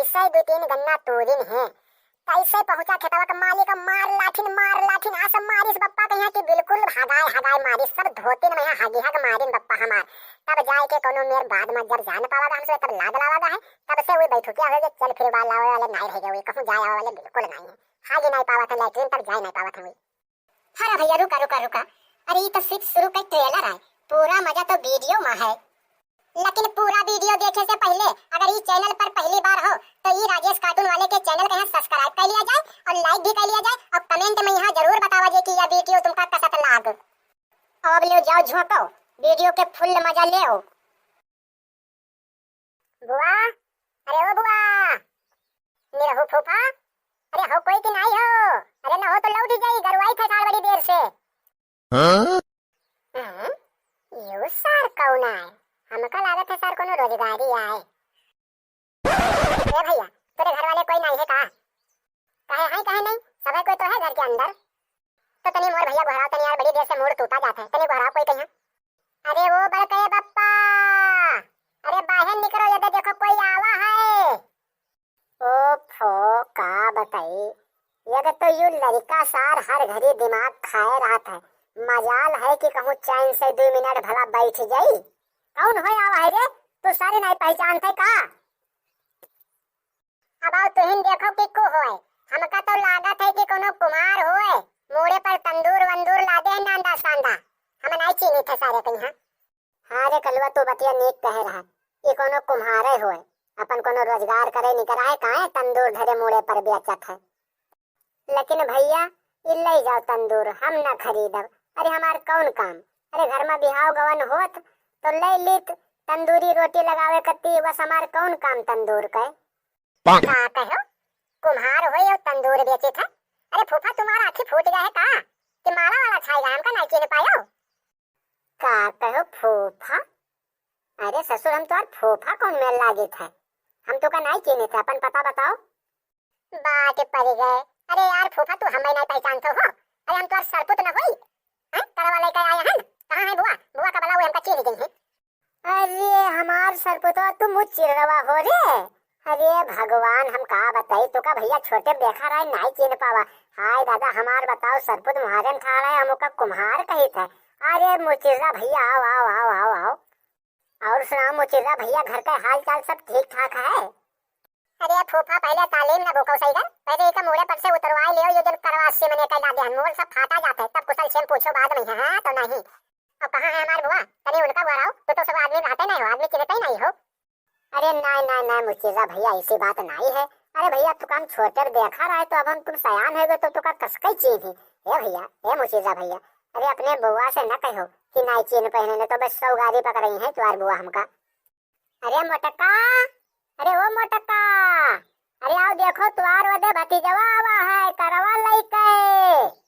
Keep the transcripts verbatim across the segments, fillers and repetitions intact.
इसै दू तीन गन्ना तूरिन है। कैसे पहुँचा खेतवा के मालिक, मार लाठिन, मार लाठिन, आस मारिस बप्पा कहिया कि बिल्कुल हगाय हगाय मारिस, सब धोतिन में हगी हग मारिन बप्पा हमार। तब जाए के कोनो मेर बाद में जब जान पावा हमसे तब लाद लावा है, तब से वही बैठुकिया हो गए, चल फिर बाल लावे वाले नाई रह गए, कहूँ जाए आवे वाले बिल्कुल नाई है। हागी नाई पावत है लैट्रिन, तब जाए नाई पावत है। अरे भैया, रुका, रुका, रुका। अरे, ई तो सिर्फ शुरू का ट्रेलर है, पूरा मजा तो वीडियो में है। लेकिन पूरा वीडियो देखे से पहले अगर ई चैनल पर पहली बार हो, तो ई राजेश कार्टून वाले के चैनल के यहाँ सब्सक्राइब कर लिया जाए और लाइक भी कर लिया जाए और कमेंट में यहाँ जरूर बतावा जाए कि यह वीडियो तुमका कसत लाग। अब ले जाओ झोंको, वीडियो के फुल मजा ले। बुआ, अरे ओ बुआ, निरहू फूफा, अरे हो कोई कि नाई हो? अरे न हो तो लौट जाई, गरुआई थे सार बड़ी देर से। हाँ? हम्म, यू सार कौन आए? हमका लागत है सार कोनो रोजगारी आए। ए भैया, तोरे घर वाले कोई नाई है का? कहे हैं, कहे नहीं, सब है कोई तो है घर के अंदर। तो तनी मोर भैया गोहराव तनी यार, बड़ी देर से मूड टूटा जात है, तनी गोहराव कोई कहिया। अरे ओ बड़के बप्पा, अरे बाहर निकलो, ये तो देखो कोई आवा है। ओ फो, का बताई, ये तो यू लड़का सार हर घड़ी दिमाग खाए रहत है। मजाल है कि कहूँ चैन से दो मिनट भला बैठ जाई। कौन हो आवा है रे? तू सारे नहीं पहचानते का? अब आओ तुहिन देखो कि को होए। हमका तो लागत है कि कोनो कुम्हार होए। मूड़े पर तंदूर वंदूर लादे है नांदा सांदा। हम नहीं चीनी थे सारे कहीं। हाँ रे कलुआ, तू बतिया नीक कहे रहा। ई कोनो कुम्हारे होए। अपन कोनो रोजगार करे निकरा है, काहे तंदूर धरे मूड़े पर बेचत है। लेकिन भैया, ई ले जाओ तंदूर, हम ना खरीदब। अरे हमार कौन काम? अरे घर में बिहाव गवन होत तो ले लीत तंदूरी रोटी लगावे कत्ती, बस हमार कौन काम तंदूर के? का कहो? कुम्हार होए और तंदूर बेचे था? अरे फूफा, तुम्हारा आँखी फूट गया है का? कि माला वाला छाई गया, हमका नहीं चिन्ह पायो? का कहो फूफा? अरे ससुर, हम तोर फूफा कौन मेल लागे थे? हम तो का नहीं चिन्ह थे, अपन पता बताओ। बात पड़ गए। अरे यार फूफा, तू हमें नहीं पहचानते हो? अरे हम तोर सरपुत न होई? हैं? करवा लेके आए हैं। कहाँ है बुआ? बुआ का बला, वो हमका चिन्ह गई है। अरे हमार सरपुतवा, तू मुचिरवा हो रे? अरे भगवान, हम का बताई तो का भैया, छोटे देखा रहे, नहीं चिन्ह पावा। हाय दादा, हमार बताओ, सरपुत मुहारे में ठाड़ा है, हम ओका कुम्हार कही थे। अरे मुचिर्रा भैया, आओ, आओ, आओ, आओ, आओ। और सुनाओ मुचिर्रा भैया, घर का हाल चाल सब ठीक ठाक है? अरे फूफा, पहले तालीम ना भूको सही कर, पहले एक मूड़े पर से उतरवाई लियो, ये जन करवा से मने कह दे, मोर सब फाटा जाते, तब कुशल छेम पूछो बाद में, हाँ तो नहीं। अब कहाँ है हमार बुआ? तनी उनका बुआ रहो, तो, तो सब आदमी रहते नहीं हो, आदमी चिन्हते ही नहीं हो। अरे नाय, नाय, नाय मुचिर्रा भैया, ऐसी बात नाई है। अरे भैया, तू काम छोटे देखा रहा है, तो अब हम तुम सयान हो गए, तो तुका कसके चीन्ही। ए भैया, ए मुचिर्रा भैया, अरे अपने बुआ से न कहो कि नाई चीन्ह पहने, न तो बस सौ गारी पकड़ई है तुआर बुआ हमका। अरे मोटका, अरे ओ मोटका, अरे आओ देखो, तुआर वदे भतीजवा आवा है, करवा लइके।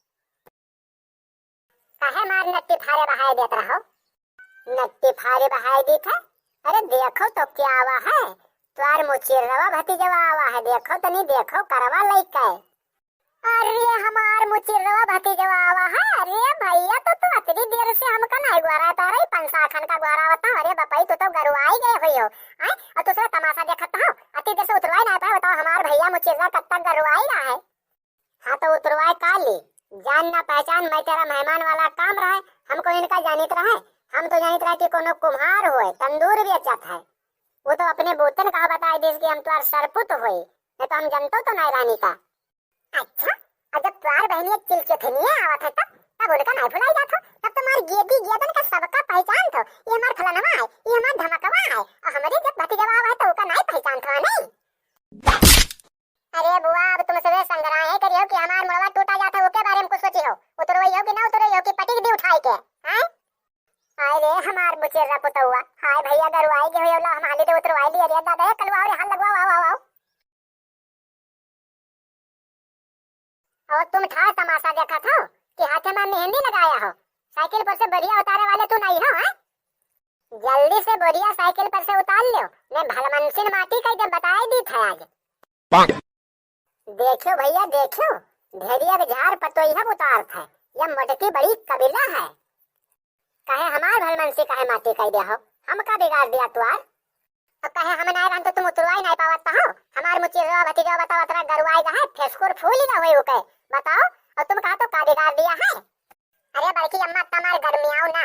काहे मार नट्टी फारे बहाए देत रहो? नट्टी फारे बहाए दी था। अरे देखो तो क्या आवा है, तुआर मुचिर्रवा भतीजवा आवा है, देखो तनी देखो, करवा लइके। अरे हमार मुचिर्रवा भतीजवा आवा है। अरे भैया, तो तू अतनी देर से हमका नहीं गोरा तारे, पंसा खन का गोरा होता। अरे बपई, तू तो गरुआई गए हुई हो, आय? और दूसरा तमाशा देखत हो, अतनी देर से उतरवाई नहीं पाए। बताओ, हमार भैया मुचिर्रा कब तक गरुआई रहा है? हाँ तो उतरवाए का ले, जान ना पहचान, मैं तेरा मेहमान वाला काम रहे, हमको इनका जानित रहे, हम तो जानित रहे कि कोनो कुम्हार होए, तंदूर बेचत है। वो तो अपने बोतन का बताए दिस कि हम तुआर सरपुत होए, नहीं तो हम जनतो तो नहीं रानी का। अच्छा, और जब तुआर बहनिया चिलचोथनिया आवत है तब, तब उनका नहीं भुलाई जात हो, तब तुम्हार गेदी गेदन का सबका पहचान थो, ये हमार फलनवा है, ये हमार धमकवा है, और हमारे जब भतीजवा आवा है तो ओका नहीं पहचान थो, नहीं? अरे बुआ, अब तुम सबे संग्रह करियो कि हमार मुड़वा टूटा जाता, ओके बारे में कुछ सोची हो? उतरवाई हो कि ना उतरवाई हो कि पटिक दी उठाई के? हैं? हाय रे हमार मुचेरा पुतौआ, हाय भैया गरुआई के होयला, हम हाली दे उतरवाई लिए रे दादा, ए कलुआ रे, हाल लगवाओ, आओ, आओ, आओ। और तुम ठा तमाशा देखा था कि हाथे में मेहंदी लगाया हो, साइकिल पर से बढ़िया उतारे वाले तू नहीं हो, हैं? जल्दी से बोरिया साइकिल पर से उतार ल्यो, मैं भलमनसिन माटी कई दे बताए दी था आज। पाक। देखियो भैया, देखियो, ढेरिया के झाड़ पतोइया उतार था, यह मोटकी बड़ी कबीला है। काहे हमार भलमनसी काहे माटी कई दे हो? हम का बिगाड़ दिया तुआर? और कहे हम नाय रहन तो तुम उतरवाई नाय पावत हो। हमार मुचिरवा भतीजवा बताओ, अतरा गरुआई गा है, फेसकुर फूल गा होई उके। बताओ, और तुम कहा तो का बिगाड़ दिया है? अरे बड़की अम्मा, अत्ता मार गरमियाओ ना।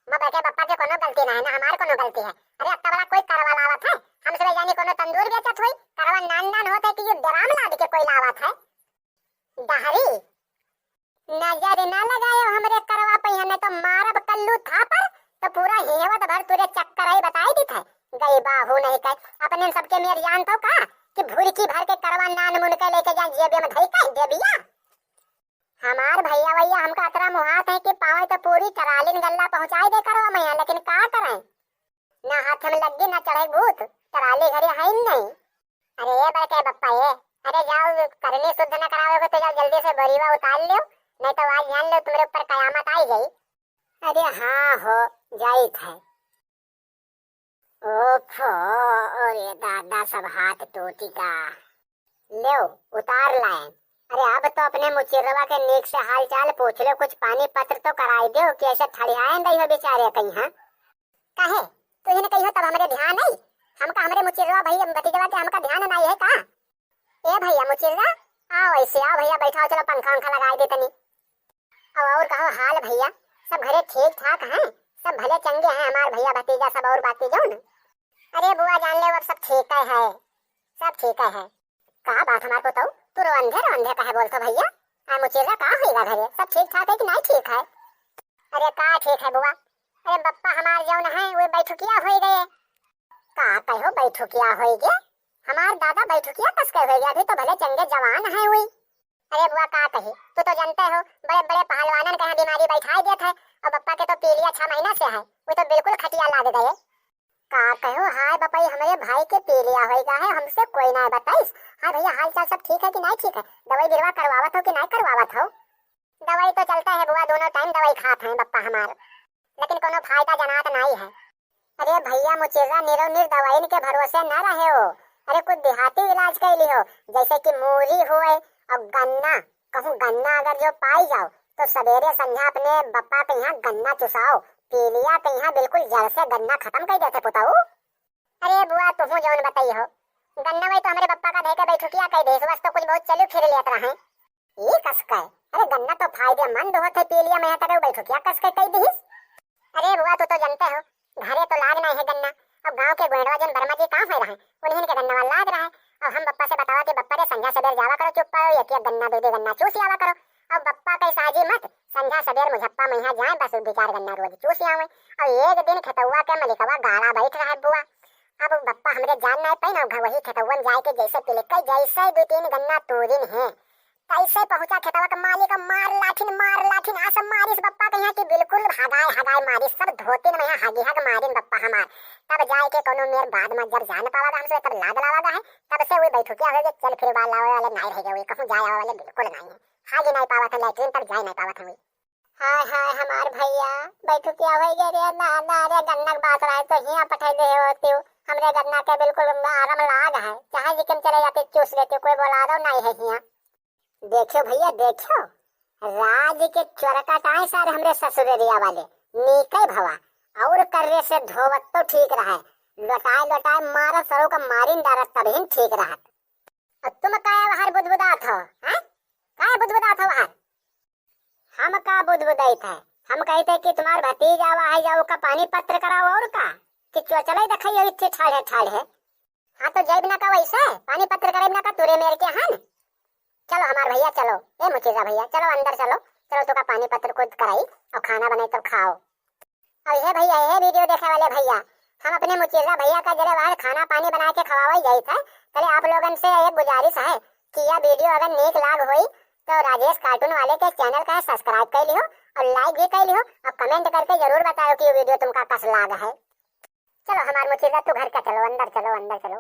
माँ बड़के बप्पा के कोनो गलती ना है, ना हमार कोनो गलती है। अरे अत्ता बड़ा कोई करवा लावत है, हम सब जानी कोनो तंदूर बेचत होई, करवा नान नान होत है कि ये ड्राम लाद के कोई लावत है। डहरी, नजर ना लगायो हमरे करवा पे, नहीं तो मारब कल्लू थापर, तो पूरा हिहवत भर तुरे चक्कर आई बताई दी थे। गई बाहू नहीं कह, अपने सबके मेर जानतो का कि भुरकी भर के करवा नान मुन के लेके जा जेबे में धई के देबिया। हमार भैया वैया हमका अतरा मुहात है कि पावे तो पूरी टरालिन गल्ला पहुँचाई दे करवा मैया, लेकिन का करें, ना हाथ में लग्गी ना चढ़े भूत, टराली घरे है ही नहीं। अरे ये बड़के बप्पा ये, अरे जाओ करनी शुद्ध न करावे को तो जाओ जल्दी से बोरीवा उतार लो, नहीं तो आज जान लो तुम्हारे ऊपर कयामत आई गई। अरे हाँ हो, जाइत है। ओफो, अरे दादा, सब हाथ टूटी का। लो, उतार लाए। अरे अब तो अपने मुचिरवा के नीक से हाल चाल पूछ लो, कुछ पानी पत्र तो कराई दो कि ऐसे ठड़ियाए नहीं हो बेचारे कहीं, हाँ? काहे? तू ही न कहियो तब हमरे ध्यान आई। हमका हमरे मुचिरवा भैया भतीजवा के हमका ध्यान नहीं है का? ए भैया मुचिरवा, आओ ऐसे आओ भैया, बैठाओ, चलो पंखा वंखा लगाई दे तनी। अब और कहो हाल भैया, सब घरे ठीक ठाक हैं? सब भले चंगे हैं हमार भैया भतीजा सब और बाकी जौन? अरे बुआ जान ले अब सब ठीक है, सब ठीक है। का बात हमार पुतऊ, तू रोंधे रोंधे काहे बोलतो भैया? आ मुचिरवा का होइगा घरे, सब ठीक ठाक है कि नहीं ठीक है? अरे का ठीक है बुआ, अरे बप्पा हमार जौन है वे बैठुकिया होई गए। का कहो बैठुकिया होई गए? हमार दादा बैठुकिया कस के होई गए, अभी तो भले चंगे जवान है हुई। अरे बुआ का कही, तू तो जानते हो बड़े बड़े पहलवानन के यहाँ बीमारी बैठाई देत है, और बप्पा के तो पीलिया छह महीना से है, वो तो बिल्कुल खटिया लाग गए। का कहो, हाय बपई, हमरे भाई के पीलिया होई गा है, हमसे कोई ना बताइस। हाँ भैया, हाल चाल सब ठीक है कि नहीं ठीक है? दवाई बिरवा करवावत हो कि नहीं करवावत हो? दवाई तो चलता है बुआ, दोनों टाइम दवाई खात हैं बप्पा हमार, लेकिन कोनो फायदा जनात नहीं है। अरे भैया मुचिर्रा, निरौ निर दवाइन के भरोसे न रहे हो। अरे कुछ देहाती इलाज कर लिहो, जैसे कि मूरी हुए और गन्ना, कहूँ गन्ना अगर जो पाई जाओ तो सवेरे संझा अपने बप्पा के यहाँ गन्ना चुसाओ, पीलिया के यहाँ बिल्कुल जड़ से गन्ना खत्म कर देते पुताऊ। अरे बुआ, तुहू जौन बताई हो, गन्ना वही तो हमरे बप्पा का धै के बैठुकिया कह दे, बस तो कुछ बहुत चलू फिर लेत रहे। ई कस के? अरे गन्ना तो फायदेमंद होत है, पीलिया में तक बैठुकिया कस के कह दीस। अरे बुआ, तू तो जानते हो, घरे तो लाग नहीं है गन्ना। अब गांव के गोंडवा जन वर्मा जी कहाँ होए रहे, उन्हीं के गन्ना वाला लाग रहा है। अब हम बप्पा से बतावा कि बप्पा रे संझा सवेर जावा करो चुप्पा, एक एक गन्ना दो दो गन्ना चूस आवा करो। अब बप्पा के साजी मत, संझा सवेर मुझप्पा मैया जाए, बस दो चार गन्ना रोज चूस आवे। अब एक दिन खेतौआ के मलिकवा गाड़ा बैठ रहा है बुआ। अब बप्पा हमरे जान नहीं पाइन, वही खेतौवन जाए के जैसे पिलक के जैसे दो तीन गन्ना तूरिन है, तैसे पहुंचा खेतवा के मालिक मार लाठिन, मार लाठिन, आस मारिस बप्पा के यहाँ कि बिल्कुल हगाए हगाए मारिस, सब धोतिन में यहाँ हगी हग मारिन बप्पा हमार। तब जाए के कोनो मेर बाद में जब जान पावा गा हमसे, तब लाद लावा गा है, तब से वे बैठुकिया हो गए, चल फिर बाल लावे वाले नहीं रह गए, कहूँ जाए आवे वाले बिल्कुल नहीं है। हागी नहीं पावत है लैट्रिन, तब जाए नहीं पावत है। हाय हाय हमार भैया, बैठुकिया हो गए रे, ना ना रे, गन्ना के बात रहे तो हियाँ पठाई दे होती, हमरे गन्ना के बिल्कुल आराम लाग है, चाहे जिकन चले जाते चूस लेते, कोई बोला दो नहीं है हियाँ। देखियो भैया, देखियो, राज के चोरकट आए सारे हमरे ससुररिया वाले, नीके भवा, और कर्रे से धोवत तो ठीक रहे, लोटाए लोटाए मारत सरो का मारिन डारत तबहिन ठीक रहत। और तुम काहे बाहर बुदबुदात हो, हैं? काहे बुदबुदात हो बाहर? हम का बुदबुदाइत है? हम कहते कि तुम्हार भतीजा आवा है, जाओ का पानी पत्र कराओ और का? कि चोचले देखाई हो इतने ठाढ़े ठाढ़े। हाँ, तो जाइब ना का वैसे? पानी पत्र कराइब ना का तुरे मेर के हन? चलो हमार भैया, चलो। ए मुचिर्रा भैया, चलो अंदर चलो। चलो तो का पानी पत्र खुद कराई और खाना बनाई तब खाओ। और ये भैया, ये video देखे वाले भैया, हम अपने मुचिर्रा भैया का जरे बाहर खाना पानी बना के खवावल जाइत है। चले आप लोगन से एक गुजारिश है कि यह video अगर नीक लाग होई तो राजेश cartoon वाले के channel का subscribe कर लिहो और like भी कर लिहो और comment करके जरूर बताओ कि ये video तुमका कस लाग है। चलो हमार मुचिर्रा, तू घर का चलो, अंदर चलो, अंदर चलो।